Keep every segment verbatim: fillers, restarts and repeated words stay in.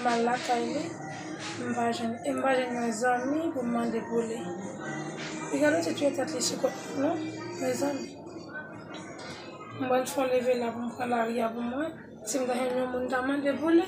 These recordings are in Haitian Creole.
M al lakay li, m pa jwenn, e m pa jwenn yon zanmi pou m mande pou li. Li gade te touye tèt li sou kont mwen non, mezanmi. M pral fè yon leve la pou m pran lari a pou mwen. Si m ta jwenn yon moun ta mande pou li.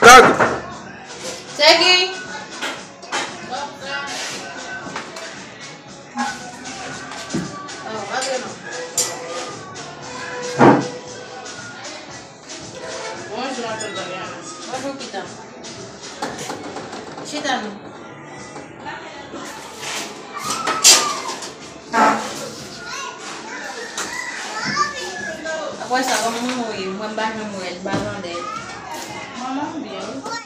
Tag! Segi! Oh, antre non. Bonjou, matant Doriana. Bonjou, Pita. Chita non. Apre sa, kòman manman w ye? Mwen, m pa janm wè l, m pa tande l. Manman m byen, wi.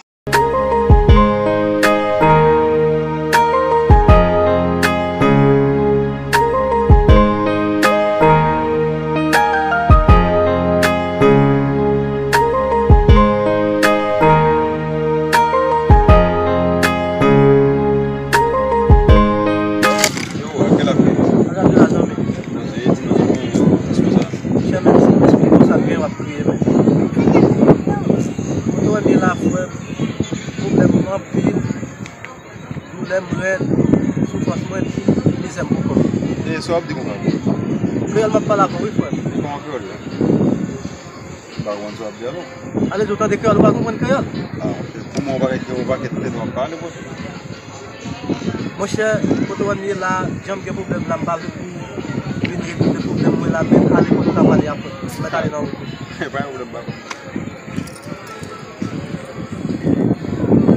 Yo, kè l ap fè? Alhamdulillah, zanmi. Koze, di nou, di nou, di nou sa. Chè, mèsi, mèsi pou sa byen w ap kriye, men. Kote w wè m ye la, frè m, pwoblèm m anpil, doulè m rèd, soufrans mwen di, mizè m poko. E sa w ap di konsa? Kreyòl m ap pale avè w, wi, frè m. E kòman kreyòl la? M pa konprann sa w ap di a non. Ale di w tande kreyòl, ou pa konprann kreyòl? Ah, ok. Pou mwen, ou pa gen, ou pa gen tèt w ap pale, bro. Monchè, kote w wè m ye la, jan m gen pwoblèm la, m pa vle pou vin regle pwoblèm mwen la, men ale kote w ta pale a, frè. Mèt ale nan wout ou. Pa gen pwoblèm, pa.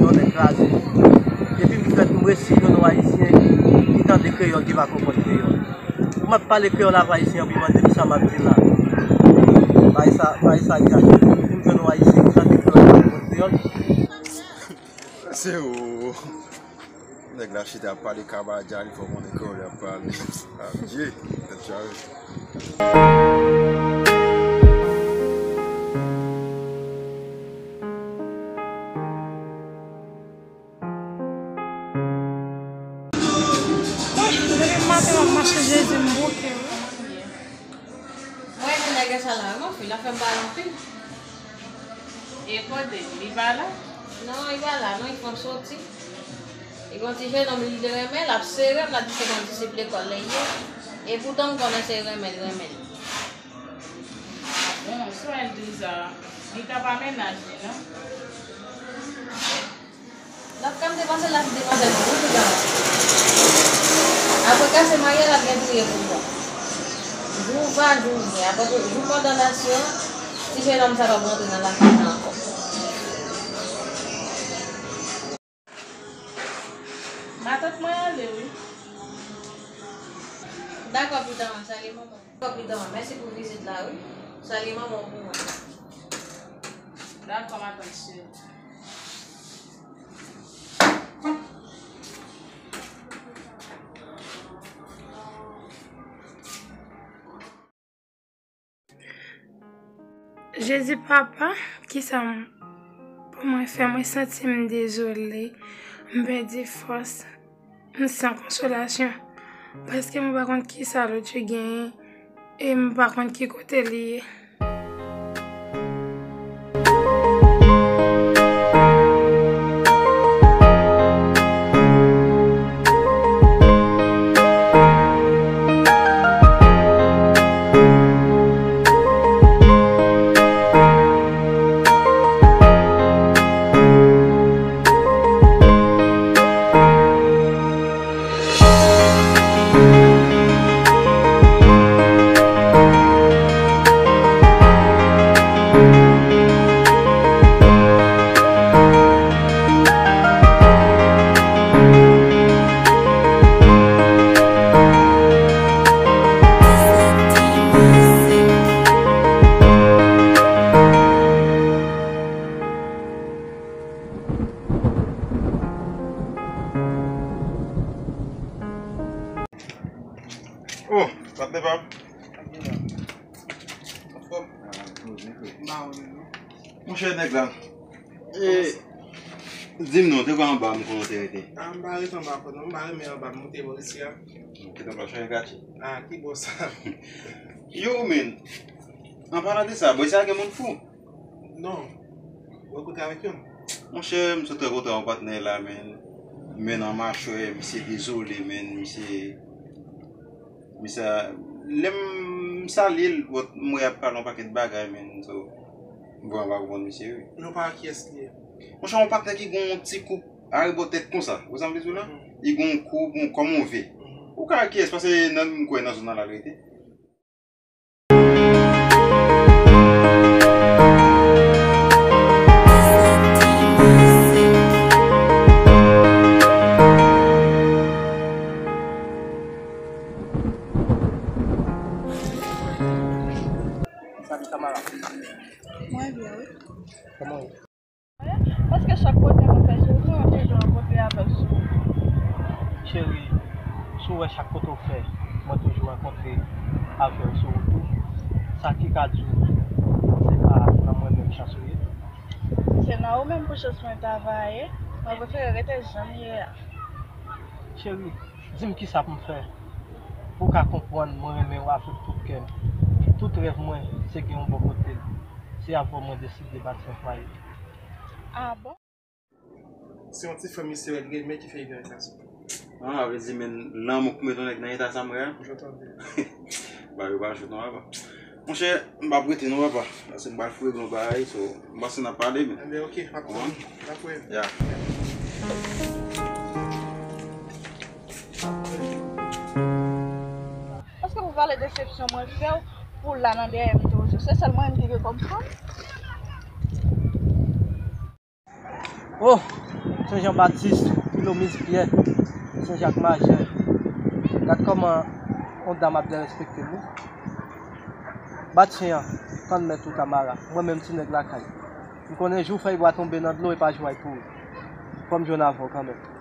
Yon nèg kraze. Depi m fèt, m resi jwenn yon Ayisyen ki tande kreyòl, ki pa konprann kreyòl. Pou m ap pale kreyòl avè Ayisyen an, pou mande m sa m ap di la. Bay sa, bay sa egzajere. Pou m jwenn yon Ayisyen ki tande kreyòl, ki pa konprann kreyòl. Se ou. Nèg la chita ap pale kabaja, li fè w konnen kreyòl y ap pale. Adye, tèt chaje. Depi maten m ap mache Jezi m bouke wi. Mwen di nèg sa la, mon fi, l ap fè m pale anpil. E kote l? Li pa la? Non, li pa la, non, li fè m soti. Li gon ti jenòm li renmen, l ap sere m, l ap di se gon disip lekòl li ye. E poutan m konnen se renmen l renmen l. Bon, si w wè l di w sa, li ka pa mennaj li, non? L ap ka m te panse l ap di demwazèl pou tou tan. Apre kase maryaj, l ap gen touye pou mò. Jou va, jou vyen. Apre tou, jou kondanasyon, ti jenòm sa p ap rantre nan lafanmi ankò. Matant mwen ale wi. Dakò, pitan, salye manman. Dakò, pitan, mèsi pou vizit la wi. Salye manman w pou mwen. Dakò, matant cheri. Jezi papa, kisa m Mwen fè mwen santi m dezole, m pèdi fòs, m san konsolasyon, paske mwen pa konn kisa lòt yo genyen e mwen pa konn ki kote li ye. Oh, patnè pa m. Anfòm? Anfòm, wi. Monchè, nèg la. E, di m non, te kwè anba m konnen w te rete? A, m pa rete anba frè non, m pa renmen anba m, m monte bò isi a. Ou gentan pral chanje katye? A, ki bò sa? Yo, men, an palan de sa, bò isi a gen moun fou? Non. Ou rankontre avèk youn? Monchè, m sot rankontre yon patnè la, men. Men nan machwè, misye dezole, men, misye Misye, lè m salye l, but m wè y ap pale yon pakèt bagay, men, so, m vrèman pa konprann misye, wi. Men w pa wè kiyès li ye? Monchè, yon patnè ki gen yon ti koup arebò tèt konsa, ou wè sa m vle di w la? Mhm. Li gen yon koup, yon, kòm yon V. Mhm. Ou ka wè kiyès, paske nan, m kwè nan zòn nan l al rete. Salut Tamara. Mwen byen, wi. Kòman w ye? Paske chak kote mwen fè sou wout, mwen toujou rankontre avè w sou wout. Cheri, si w wè chak kote w fè, mwen toujou rankontre avè w sou wout ou, sa ki ka di w se pa nan mwen menm chans ou ye? Se nan ou menm pou chans mwen ta va ye, mwen prefere rete jan m ye a. Cheri, di m kisa pou m fè pou w ka konprann mwen renmen w avèk tout kè m. Tout rèv mwen se gen yon bò kote l. Se avè w mwen deside bati yon fwaye. A bon? Se yon ti fanm misye renmen ki fè li vin nan eta sa. A, vle di, men, lanmou k pou met yon nèg nan eta sa m ye a? Jan tande. Bagay yo pa jwèt non, papa. Monchè, m p ap rete non, papa. Paske m pral foure yon bagay, so, m panse n ap pale, men. Enben, oke, m ap tann ou. N ap wè. Ya. Paske pou pale desepsyon mwen fè w, pou w la nan dèyè m toujou. Se sèl mwen menm ki gen kòm fanm. Oh, Sen Jan Batis, Pilo Miz Pyè, Sen Jak Majè. Gad kòman yon dam ap derespekte m, wi. Bat chen an, tann mèt ou Tamara. Mwen menm ti nèg lakay. M konnen jou fèy bwa tonbe nan dlo e pa jou ay pouri. Fò m jwenn avè w kanmenm.